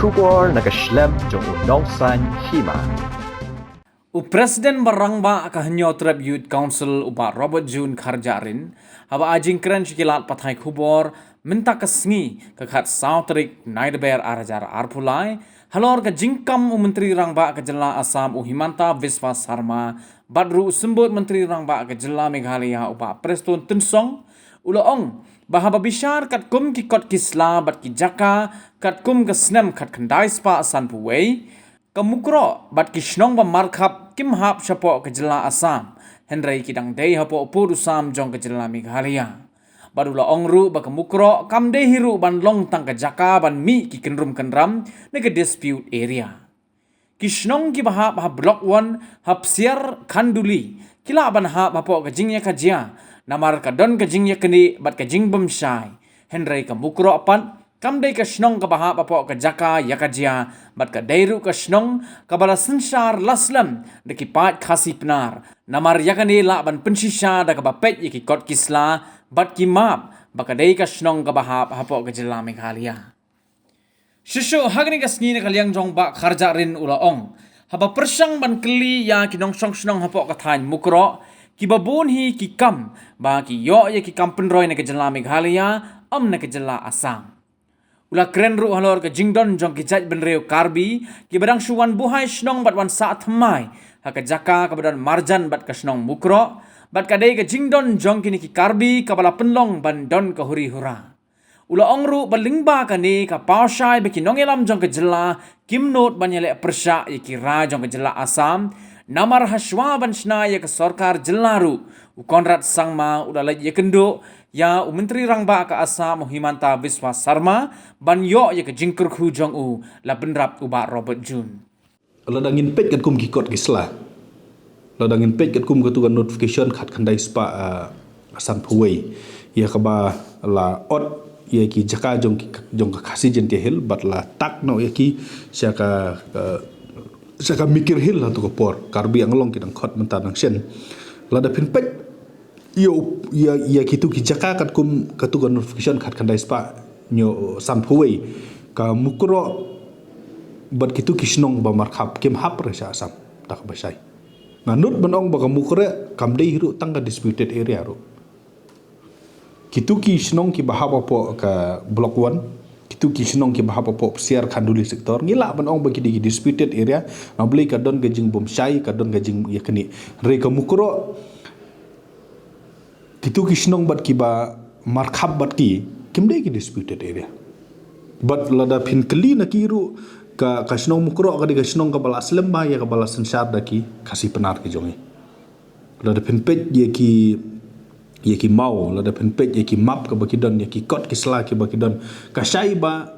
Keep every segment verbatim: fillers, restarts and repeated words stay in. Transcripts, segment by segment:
Khubor na ka shlem jong u Nongsaiñ Hima. U President ba rangbah ka Hynñiewtrep Youth Council u Bah Robert June Kharjahrin, haba ai jingkren sha ki lad pathai khubor mynta ka sngi ka khatsaw tarik Naidaber ar hajar arphew lai, halor ka jingkam u Myntri Rangbah ka jylla Assam u Himanta Biswa Sarma bad ruh u Symbud Myntri Rangbah ka jylla Meghalaya u Bah Prestone Tynsong, u la ong ba haba bishar katkum ki kot ki sla bad ki jaka katkum ka snem khatkhyndai spah sanphew wei, ka Mukroh bad ki shnong ba markhap kim hap shapoh ka jylla Assam, hynrei ki dang dei hapoh pud u sam jong ka jylla Meghalaya. Bad u la ong ruh ba ka Mukroh kam dei hi ruh ban long tang ka jaka ban mih ki kynrum kynram na ka dispute area. Ki shnong kiba hap ha Block One, ha Psiar Khanduli, ki lah ban hap hapoh ka jingïakajia namar ka don ka jingïaknieh bad ka jingbymshai. Hynrei ka Mukroh pat kam dei ka shnong kaba hap hapoh ka jaka ïakajia bad ka dei ruh ka shnong kaba la synshar la slem da ki paid Khasi Pnar. Namar ïa kane lah ban pynshisha da kaba peit ïa ki kot ki sla bad ki map ba ka dei ka shnong kaba hap hapoh ka jylla Meghalaya. Shuh shuh ha kane ka sngi na ka liang jong Bah Kharjahrin u la ong, haba pyrshang ban kylli ïa ki nongshong shnong hapoh ka thaiñ Mukroh, kiba bun hi ki kam ba ki ïoh ïa ki kam pynroi na ka jylla Meghalaya, ym na ka jylla Assam. U la kren ruh halor ka jingdon jong ki jaitbynriew Karbi kiba dang shu wan buhai shnong bad wan sah thymmai ha ka jaka kaba don marjan bad ka shnong Mukroh, bad ka dei ka jingdon jong kine ki Karbi kaba la pynlong ban don ka huri hura. U la ong ruh ba lyngba kane ka paw shai ba ki nongïalam jong ka jylla kim nud ban ïaleh pyrshah ïa ki rai jong ka jylla Assam, namar hashwa ban shna ïa ka sorkar jylla ruh, u Conrad Sangma u la leit ïakynduh ïa u Myntri Rangbah ka Assam u Himanta Biswa Sarma ban ïoh ïa ka jingkyrkhu jong u, la bynrap u Bah Robert June. Lada ngin peit katkum ki kot ki sla, lada ngin peit katkum katu ka notification khatkhyndai spah, ah, sanphew wei, ïa kaba la ot ïa ki jaka jong ki, jong ka Khasi Jaintia Hills bad la tak noh ïa ki sha ka, ka, sha ka Mikir Hills ha katu ka por. Karbi Anglong ki dang khot mynta nang shen. Lada phin peit ïa, ïa, ïa kitu ki jaka katkum katu ka notification khatkhyndai spah hynñiew, sanphew wei, ka Mukroh bad kitu ki shnong ba markhap kim hap re sha Assam, da kaba shai. Nga nud ban ong ba ka Mukroh kam dei hi ruh tang ka disputed area ruh. Kitu ki shnong kiba hap hapoh ka Block One, kitu ki shnong kiba hap hapoh Psiar Khanduli sector, ngi lah ban ong ba ki dei ki disputed area, namar balei ka don ka jingbymshai, ka don ka jingïaknieh. Hynrei ka Mukroh, kitu ki shnong bad kiba markhap bad ki, kim dei ki disputed area. Bad lada phin kylli na ki ruh, ka, ka shnong Mukroh ka dei ka shnong kaba la slem bha ïa kaba la synshar da ki Khasi Pnar ki jong ngi. Lada phin peit ïa ki, ïa ki maw, lada phin peit ïa ki map kaba ki don, ïa ki kot ki sla kiba ki don, ka shai ba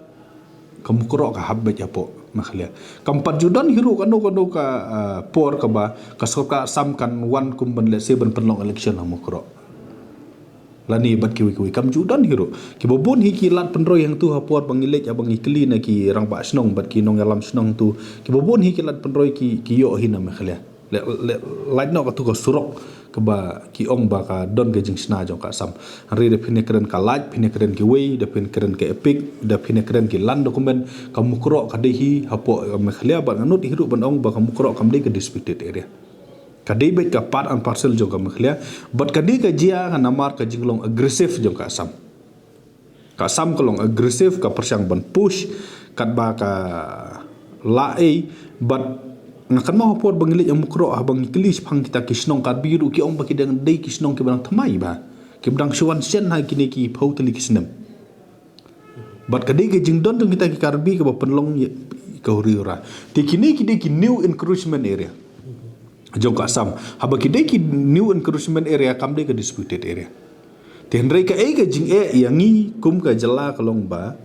ka Mukroh ka hap beit hapoh Meghalaya. Kam pat ju don hi ruh kano kano ka, ah, por kaba ka sorkar Assam kan wan kum ban lehse ban pynlong election ha Mukroh. Lane bad kiwei kiwei kam ju don hi ruh. Kiba bun hi ki lad pynroi hangtu ha por ba ngi leit, ah, ba ngi kylli na ki rangbah shnong bad ki nongïalam shnong tu. Kiba bun hi ki lad pynroi ki, ki ïoh hi na Meghalaya. Leh, leh, lait noh katu ka surok kaba ki ong ba ka don ka jingshna jong ka Assam. Hynrei da phin ïakren ka lait, phin ïakren kiwei, da phin ïakren ka EPIC, da phin ïakren ki land document, ka Mukroh ka dei hi hapoh ka Meghalaya bad nga nud hi ruh ban ong ba ka Mukroh kam dei ka disputed area. Ka dei beit ka part and parcel jong ka Meghalaya bad ka dei ka jia ka namar ka jinglong aggressive jong ka Assam. Ka Assam ka long aggressive, ka pyrshang ban push katba ka lah ei, bad nga kynmaw ha por ba ngi leit ha Mukroh, haba ngi kylli shaphang kita ki shnong Karbi ruh ki ong ba ki dang dei ki shnong kiba dang thymmai bha, kiba dang shu wan shen ha kine ki phew tylli ki snem. Bad ka dei ka jingdon jong kita ki Karbi kaba pynlong ïa ka huri hura. Te kine ki dei ki new encroachment area jong ka Assam. Haba ki dei ki new encroachment area kam dei ka disputed area. Te hynrei kaei ka jingeh ïa ngi kum ka jylla ka long ba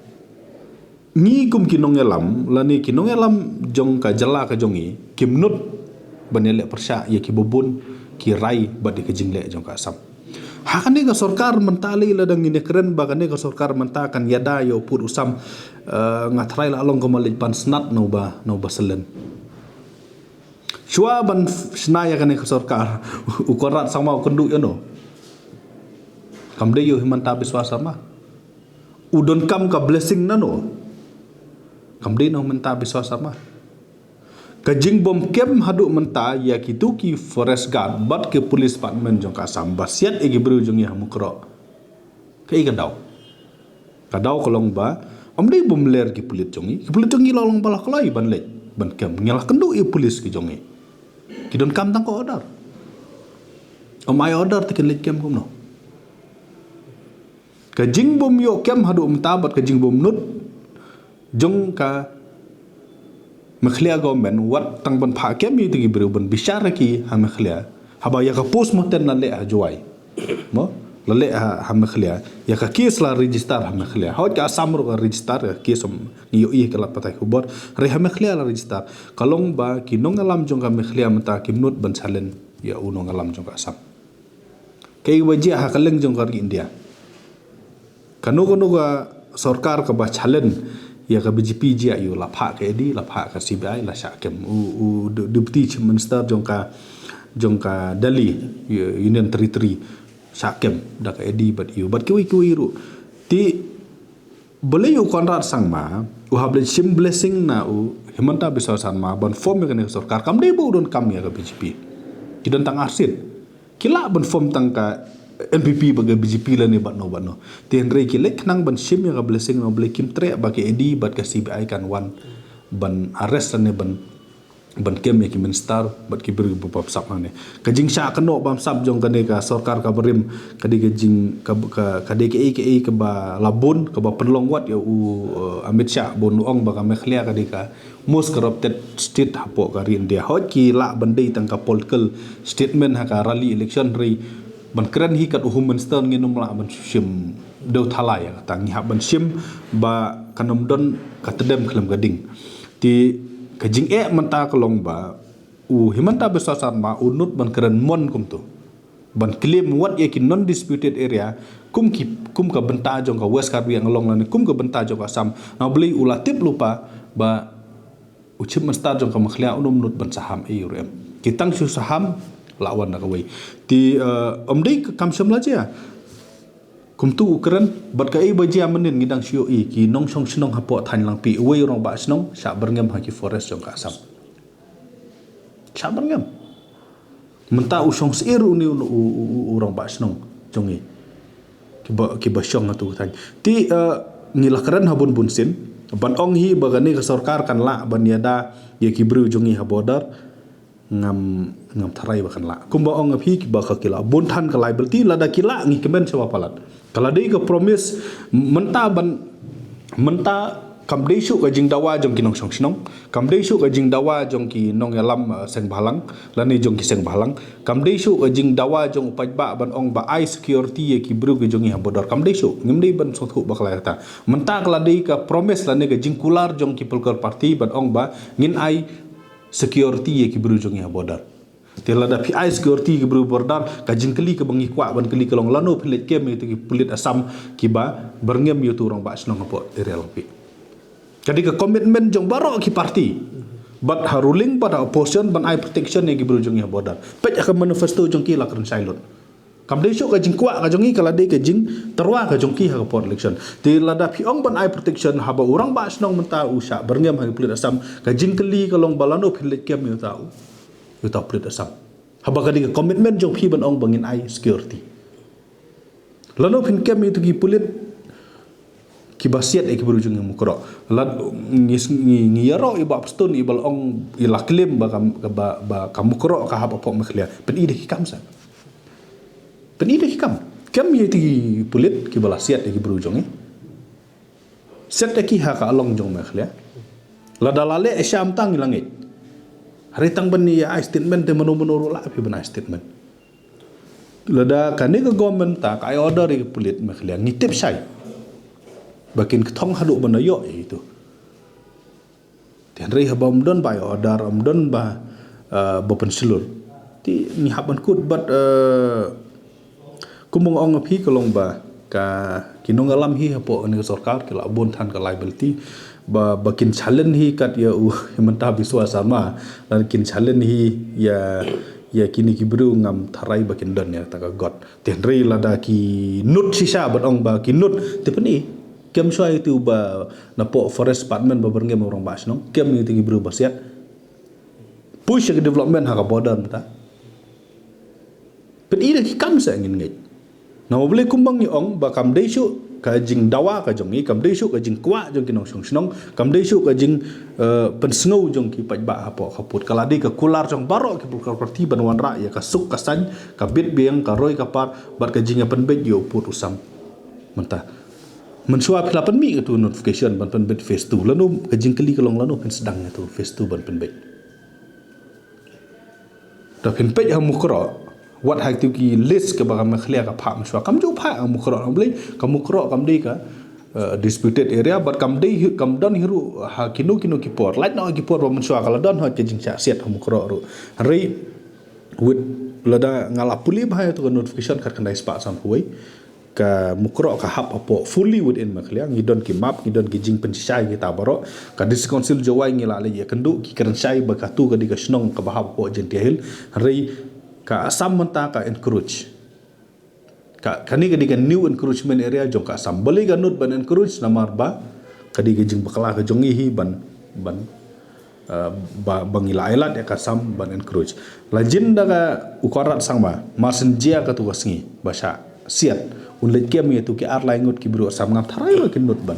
ngi kum ki nongïalam lane ki nongïalam jong ka jylla ka jong ngi kim nud ban ïaleh pyrshah ïa kiba bun ki rai bad ïa ka jingleh jong ka Assam. Ha kane ka sorkar mynta lei, lada ngin ïakren ba kane ka sorkar mynta kan ïada ïa u pud u sam, eh, nga tharai la long kumba leit pan snat na uba, na uba selen. Shuwa ban shna ïa kane ka sorkar, u Conrad Sangma u kynduh ïano? Kam dei ïa u Himanta Biswa Sarma? U donkam ka blessing nano? Kam dei na u Himanta Biswa Sarma. Ka jingbym kem haduh mynta ïa kitu ki forest guard bad ki police department jong ka Assam ba siat ïa ki briew jong ngi ha Mukroh. Kaei ka daw? Ka daw ka long ba ym dei bym ler ki pulit jong ngi. Ki pulit jong ngi la long ba la kloi ban leit ban kem. Ngi la kynduh ïa u police ki jong ngi. Ki donkam tang ka order. Ym ai order te kin leit kem kumno? Ka jingbym ïoh kem haduh mynta bad ka jingbym nud jong ka Meghalaya government wat tang ban phah kem ïa ki briew ban bishar ïa ki ha Meghalaya. Haba ïa ka post mortem la leh ha Jowai. Mo? La leh ha, ha Meghalaya. Ïa ka case la register ha Meghalaya. Hooid ka Assam ruh ka register ka case, ym ngi ïohi ha ki lad pathai khubor. Hynrei ha Meghalaya la register. Ka long ba ki nongïalam jong ka Meghalaya mynta kim nud ban challenge ïa u nongïalam jong ka Assam. Kaei ba jia ha ka liang jong ka ri India. Kano kano ka sorkar kaba challenge ïa ka B J P jia ïa u, la phah ka E D, la phah ka C B I, la shah kem. U, u de-, Deputy Chief Minister jong ka, jong ka Delhi, U-, Union Territory, shah kem da ka E D bad ïa u, bad kiwei kiwei ruh. Te balei u Conrad Sangma u hap leit shim blessing na u Himanta Biswa Sarma ban form ïa kane ka sorkar, kam dei ba u donkam ïa ka B J P. Ki don tang ar seat. Ki lah ban form tang ka N P P bad ka B J P lane bad no bad no. Te hynrei ki leit khnang ban shim ïa ka blessing na u, balei kim treh ba ka E D bad ka C B I kan wan ban arrest lane ban, ban kem ïa ki minister bad ki briew ba bamsap hangne. Ka jingshah kynnoh bamsap jong kane ka sorkar kaba rim ka dei ka jing ka, ka, ka dei kaei kaei kaba la bun, kaba pynlong wat ïa u, eh, Amit Shah, ba un ong ba ka Meghalaya ka dei ka most corrupted state hapoh ka ri India. Hooid ki lah ban dei tang ka political statement ha ka rally election, hynrei ban kren hi kat u Home Minister ngin ym lah ban shim dew thala ïa kata, ngi hap ban shim ba kan ym don ka tdem khlem ka ding. Te ka jingeh mynta ka long ba u Himanta Biswa Sarma u nud ban kren mon kumto, ban claim wat ïa ki non disputed area kum ki, kum ka bynta jong ka West Karbi Anglong lane kum ka bynta jong ka Assam. Na balei u la tip lypa ba u Chief Minister jong ka Meghalaya un ym nud ban saham ei ruh em. Ki tang shu saham la wan da kawei. Te, eh, ym dei ka kam shym la jia. Kumtu u kren bad kaei ba jia mynnin ngi dang shu ïohi ki nongshong shnong hapoh thaiñ Langpih, uwei u rangbah shnong shah byrngem ha ki forest jong ka Assam. Shah byrngem. Mynta u shong syier une u, u, u, u, u rangbah shnong jong ngi. Kiba, kiba shong ha tu thaiñ. Te, eh, ngi la kren ha bun bun sien ban ong hi ba kane ka sorkar kan lah ban ïada ïa ki briew jong ngi ha border. Ngam, ngam tharai ba kan lah. Kumba ong ap hi kiba ka ki la bun than ka liability, lada ki lah ngi kmen sha ba palat. Ka la dei ka promise mynta ban, mynta kam dei shuh ka jingdawa jong ki nongshong shnong, kam dei shuh ka jingdawa jong ki nongïalam, eh, seng bhalang lane jong ki seng bhalang, kam dei shuh ka jingdawa jong u paidbah ban ong ba ai security ïa ki briew ki jong ngi ha border, kam dei shuh. Ngim dei ban sngewthuh bakla ïa kata. Mynta ka la dei ka promise lane ka jingkular jong ki political party ban ong ba ngin ai security ïa ki briew jong ngi ha border. Te lada phi ai security ki briew border, ka jingkylli kaba ngi kwah ban kylli ka long lano phi leit kem ïa tu ki pulit Assam kiba byrngem ïa tu rangbah shnong hapoh area Langpih. Ka dei ka commitment jong baroh ki party, bad ha ruling bad ha opposition, ban ai protection ïa ki briew jong ngi ha border. Peit ha ka manifesto jong ki la kren shai lut. Kam dei shuh ka jingkwah ka jong ngi, ka la dei ka jingtyrwa ka jong ki ha ka por election. Te lada phi ong ban ai protection haba u rangbah shnong mynta u shah byrngem ha ki pulit Assam, ka jingkylli ka long ba lano phin leit kem ïa uta u, ïa uta u pulit Assam. Haba ka dei ka commitment jong phi ban ong ba ngin ai security. Lano phin kem ïa tu ki pulit kiba siat ïa ki briew jong ngi ha Mukroh. Lada ngi, ngi, ngi ïaroh ïa i Bah Prestone iba la ong, i la claim ba ka, ba, ba ka Mukroh ka hap hapoh Meghalaya. Pyni da ki kam sa. Pyni da ki kam. Kem ïa tu ki pulit kiba la siat ïa ki briew jong ngi. Siat ïa ki ha ka along jong Meghalaya. Lada la leh sham tang ngi la ngeit. Hynrei tang ban ïa ai statement te mano mano ruh lah phi ban ai statement. Lada kane ka government ta ka ai order ïa ki pulit Meghalaya, ngi tip shai ba kin kthong haduh ban da ïoh ïa itu. Te hynrei haba ym don ba ai order, ym don ba, eh, ba pynshlur, te ngi hap ban kut bad, eh, kumba nga ong ïa phi ka long ba ka, ki nongïalam hi hapoh kane ka sorkar ki la bun than ka liability ba, ba kin challenge hi kat ïa u Himanta Biswa Sarma, lane kin challenge hi ïa, ïa kine ki briew, ngam tharai ba kin don ïa kata ka got. Te hynrei lada ki nud shisha ban ong ba ki nud, te pyni. Kem shuwa ïa itu ba na pok forest department ba byrngem orang ba shnong. Kem ïa itu ki briew ba siat. Push ïa ka development ha ka border mynta. Pyn-i da ki kam sa ngin ngeit. Namar balei kumba ngi ong ba kam dei shuh ka jingdawa ka jong ngi, kam dei shuh ka jingkwah jong ki nongshong shnong, kam dei shuh ka jing, eh, pynsngew jong ki paidbah hapoh ka pud. Ka la dei ka kular jong baroh ki political party ban wanrah ïa ka suk ka saiñ, ka bit biang, ka roi ka par, bad ka jingïapynbeit ïa u pud u sam. Mynta. Mynshuwa phi la pynmih ïa itu notification ban pynbeit phase two. Lano ka jingkylli ka long lano phin sdang ïa itu phase two ban pynbeit. Da phin peit ha Mukroh, wat ha itu ki list kaba ka Meghalaya ka phah mynshuwa. Kam ju phah ha Mukroh, namar balei ka Mukroh kam dei ka, eh, disputed area, bad kam dei hi-, kam don hi ruh ha kino kino ki por. Lait noh ki por ba mynshuwa ka la don ha ka jingshah siat ha Mukroh ruh. Hynrei, wit lada nga la pule bha ïa itu ka notification khatkhyndai spah sanphew wei. Ka Mukroh ka hap hapoh fully within Meghalaya, ngi don ki map, ngi don ki jingpynshai kita baroh. Ka District Council Jowai ngi la leit ïakynduh, ki kren shai ba katu ka dei ka shnong kaba hap hapoh Jaintia Hills. Hynrei ka Assam mynta ka encroach. Ka, kane ka dei ka new encroachment area jong ka Assam. Balei ka nud ban encroach, namar ba ka dei ka jingbakla ka jong ngi hi ban, ban eh, ba, ba ngi la ai lad ïa ka Assam ban encroach. La jin da ka u Conrad Sangma, mar shen jia katu ka sngi ba shah siat, un leit kem ïa itu ki ar lai ngut ki briew Assam, ngam tharai ba kin nud ban,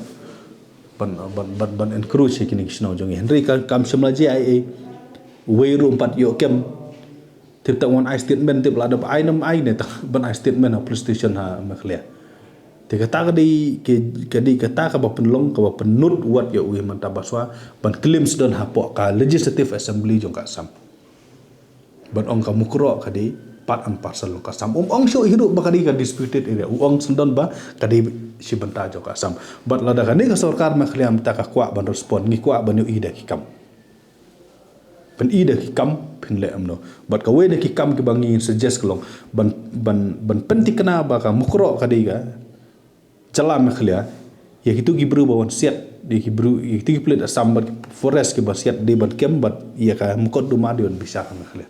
ban, ban, ban, ban encroach ïa kine ki shnong jong ngi. Hynrei ka, kam shym la jia ei ei. Uwei ruh um pat ïoh kem. Tip, tang wan ai statement, tip, lada ba ai nam ai ne, tang ban ai statement ha police station ha Meghalaya. Te kata ka dei, ka, ka dei kata kaba pynlong, kaba pynnud wat ïa u mynta ba shuwa ban claim sdang hapoh ka Legislative Assembly jong ka Assam. Ban ong ka Mukroh ka dei part and parcel ka Assam. Um ong shuh hi ruh ba ka dei ka disputed area. U ong sdang ba ka dei shi bynta jong ka Assam. Bad lada kane ka sorkar Meghalaya mynta ka kwah ban respond, ngi kwah ban ïohi da ki kam. Pyn-i da ki kam, phin leh kumno. Bad kawei na ki kam kiba ngi suggest ka long ban, ban, ban pynthikna ba ka Mukroh ka dei ka jylla Meghalaya. Ïa kitu ki briew ba wan siat, ïa ki briew, ïa kitu ki pulit Assam bad ki forest kiba siat, dei ban kem, bad ïa ka mukotduma dei ban bishar ha Meghalaya.